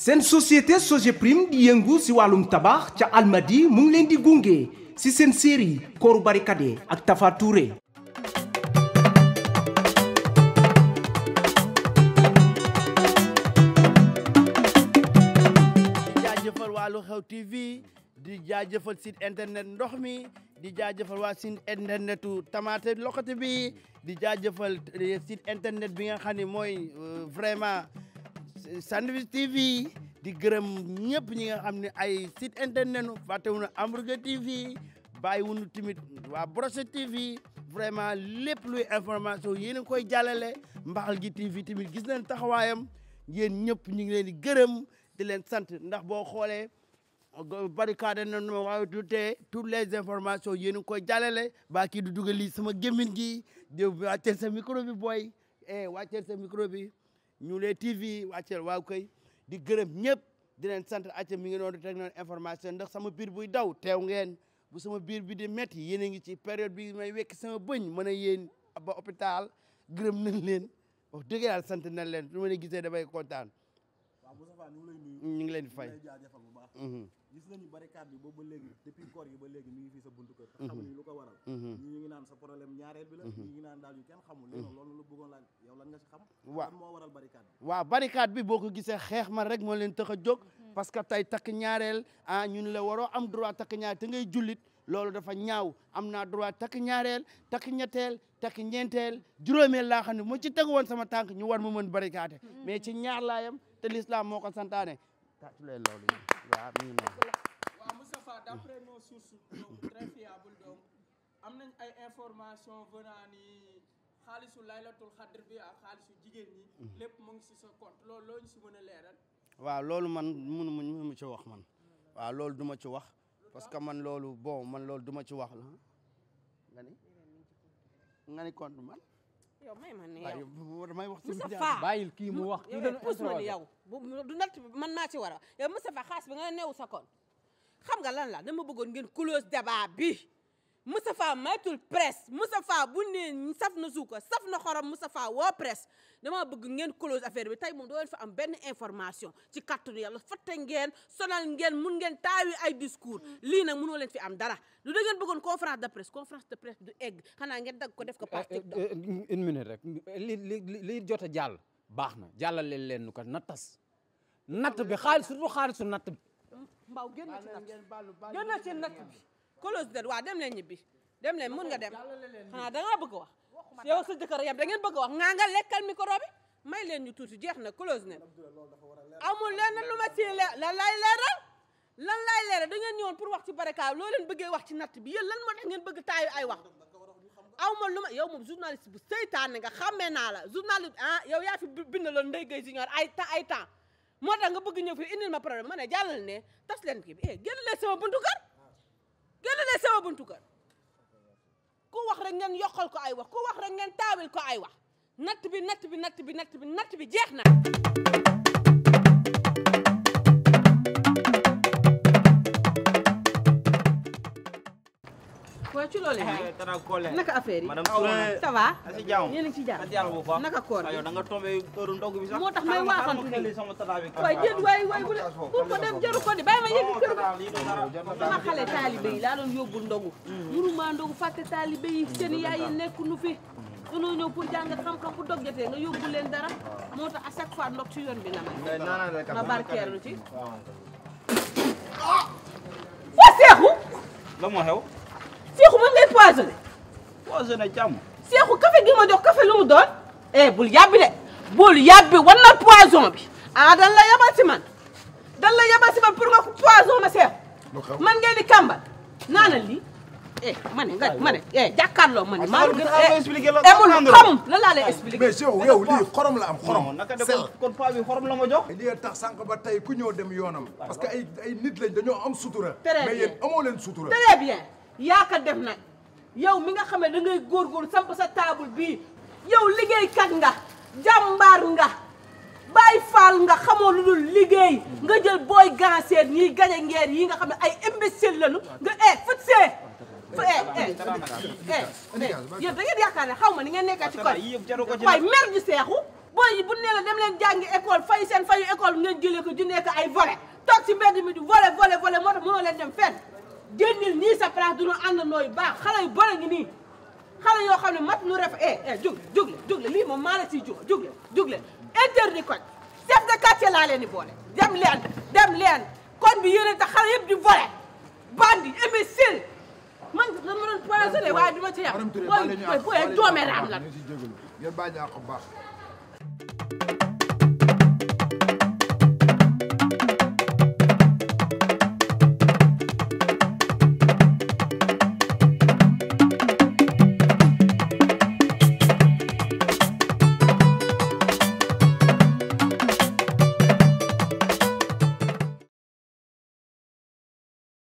seen société Sogeprim di yëngu si wàllum tabax ca Almadi mu ngi leen di gunge si seen série Kooru Barikade ak Tafa Touré. di jaajëfal waa Lu Xew TV di jaajëfal site internet ndox mi di jaajëfal waa site internetu Tamaate Loxote bi di jaajëfal site internet bi nga xam ne mooy vraiment Sandwich TV di gërëm ñëpp ñi nga xam ne ay site internet fàttewuñu Hamburger TV bàyyiwuñu tamit waa Brochette TV vraiment lépp luy information yéen a koy jàllale Mbaxal gi TV tamit gis nañ taxawaayam yéen ñëpp ñu ngi leen di gërëm di leen sant ndax boo xoolee barricade na no waaye du tee toutes les informations yéen a ngi koy jàllale baa kii du dugal lii sama gémmiñ gi di wàcceel sa micro bi booy wàcceel sa micro bi ñu lee TV wàcceel waaw koy di gërëm ñëpp di leen sant acca mi ngi doon teg noon information ndax sama biir buy daw teew ngeen bu sama biir bi di metti yéen a ngi ci période bi may wekk sama bëñ mën a yéen ba hôpital gërëm nañ leen wax dëgg yàlla sant nañ leen su ma leen gisee damay kontaan waaw Moustapha ñu ngi lay nuyu ñu ngi leen di fay jaajëfal bu baax gis nañu barricade bi boobu ba léegi depuis koor gi ba léegi mi ngi fii sa buntu kër te xamuñu lu ko waral ñi ngi naan sa problème ñaareel bi la ñi ngi naan daal yu kenn xamul léegi loolu la bëggoon laaj yow lan nga ci xam waaw moo waral barricade bi waaw barricade bi boo ko gisee xeex man rek moo leen tax a jóg parce que tey takk ñaareel ñun la waroo am droit takk ñaareel te ngay jullit loolu dafa ñaaw am naa droit takk ñaareel takk ñetteel takk ñeenteel juróomeel laa xam ne moo ci tegu woon sama tànk ñu war ma mën barricade mais ci ñaar laayam te l'islam moo ko santaane tàccu leen loolu waaw mi ngi noonu waaw Moustapha d'après nos sources donc très fiables donc am nañ ay information venant ni xaalisu laylatul xadr bi ak xaalisu jigéen ñi lépp mu ngi si sa compte loolu loo ñu si mën a leeral waaw loolu man mënu ma ci wax man waaw loolu du ma ci wax parce que man loolu bon man loolu du ma ci wax la nga ni compte man yow may ma ne yow damay wax ci Moustapha bàyyil kii mu wax yow puus ma ni yow du natt man maa ci war a yow Moustapha xaas bi nga neew sa kon xam nga lan la dama bëggoon ngeen close débat bi Moustapha maytul presse Moustapha bu ne saf na suuka saf na xorom Moustapha woo presse dama bëgg ngeen close affaire bi tey moom doo leen fa am benn information ci kàttanu yàlla fatte ngeen sonal ngeen mun ngeen taawi ay discours lii nag mënoo leen fi am dara du da ngeen bëggoon conférence de presse du egg xanaa ngeen dagg ko def ko par TikTok une minute rek li jot a jàll baax na jàllale leen nu ko na tas natt bi xaalis surtout xaalisu natt bi mbaaw génn ci natt bi close de waaw dem leen ñibbi dem leen mun nga dem xanaa da ngaa bëgg wax yow sa jëkkër yam da ngeen bëgg wax nga lekkal micro bi may leen ñu tuuti jeex na close ne amul leen lu ma ci lan lay leeral da ngeen ñëwoon pour wax ci barricade loo leen bëggee wax ci natt bi yéen lan moo tax ngeen bëgg taayu ay wax aw ma lu ma yow moom journaliste bu seytaane nga xàmmee naa la journaliste yow yaa fi bindaloon Ndeye Gueye Junior ay temps moo tax nga bëgg ñëw fi indil ma problème ma ne jàllal ne tas leen kii bi génn leen sama buntu kër ku wax rek ngeen yokkal ko ay wax ku wax rek ngeen taawil ko ay wax natt bi jeex na waaw ci loolu naka affaire yi ça va yéen a ngi ci jàmm naka koor bi da nga tombé heure ndogu bi sax moo tax may waaxantu nii sama tata bi waay déet waay bu ko def jaru ko di bàyyi ma yëg kër sama xale taalibe yi laa doon yóbbul ndogu mënuma ndogu fàtte taalibe yi seen yaay yi nekk nu fi danoo ñëw pour jàng xam-xam bu dog jotee nga yóbbu leen dara moo tax à chaque fois ndog ci yoon bi la ma ma barkeerlu ci waa Seexu la moo xew Seexu mën ngay poisonné poisonné jàmm Seexu café gi ma jox café lu mu doon bul yàbbi de bul yàbbi wala poison bi dan la yabal si man pour nga poison ma Seexu man ngeen di kàmbal naanal lii ma ne jàkkaarloo ma ne maa ngi xam la laa lay expliqué mais yow lii xorom la am xorom naka de kon paa bi xorom la ma jox lii tax sànq ba tey ku ñëw dem yoonam parce que ay nit lañ dañoo am sutura Très mais bien. yéen amoo leen sutura très bien yaa ko def nag yow mi nga xam ne da ngay góorgóorlu samp sa table bii yow liggéeykat nga jàmbaar nga Baay Faal nga xamoo lu dul liggéey nga jël booy ganseer ñii gaje ngeer yi nga xam ne ay imbécile lañu nga futsee yéen da ngeen yaakaar ne xaw ma ni ngeen nekkaa ci koñ waaye mer ji Seexu booy yi bu nee la dem leen jàngi école fay seen fayu école ngeen jëlee ko ju nekk ay volet toog si mbedd mi di volet moo tax mënoo leen dem fenn génnil nii sa place du ñu àndandoo yu baax xale yu bëri ngi nii xale yoo xam ne mat nu ref jógle lii moom maa la siy jógle interdit koñ chef de quartier laa leen di boole dem leen koñ bi yéene tax xale yëpp di volet bandi imbécile man dama doon poisonné waaye duma ci yam booy doome raam la ngeen baal ñu àq bu baax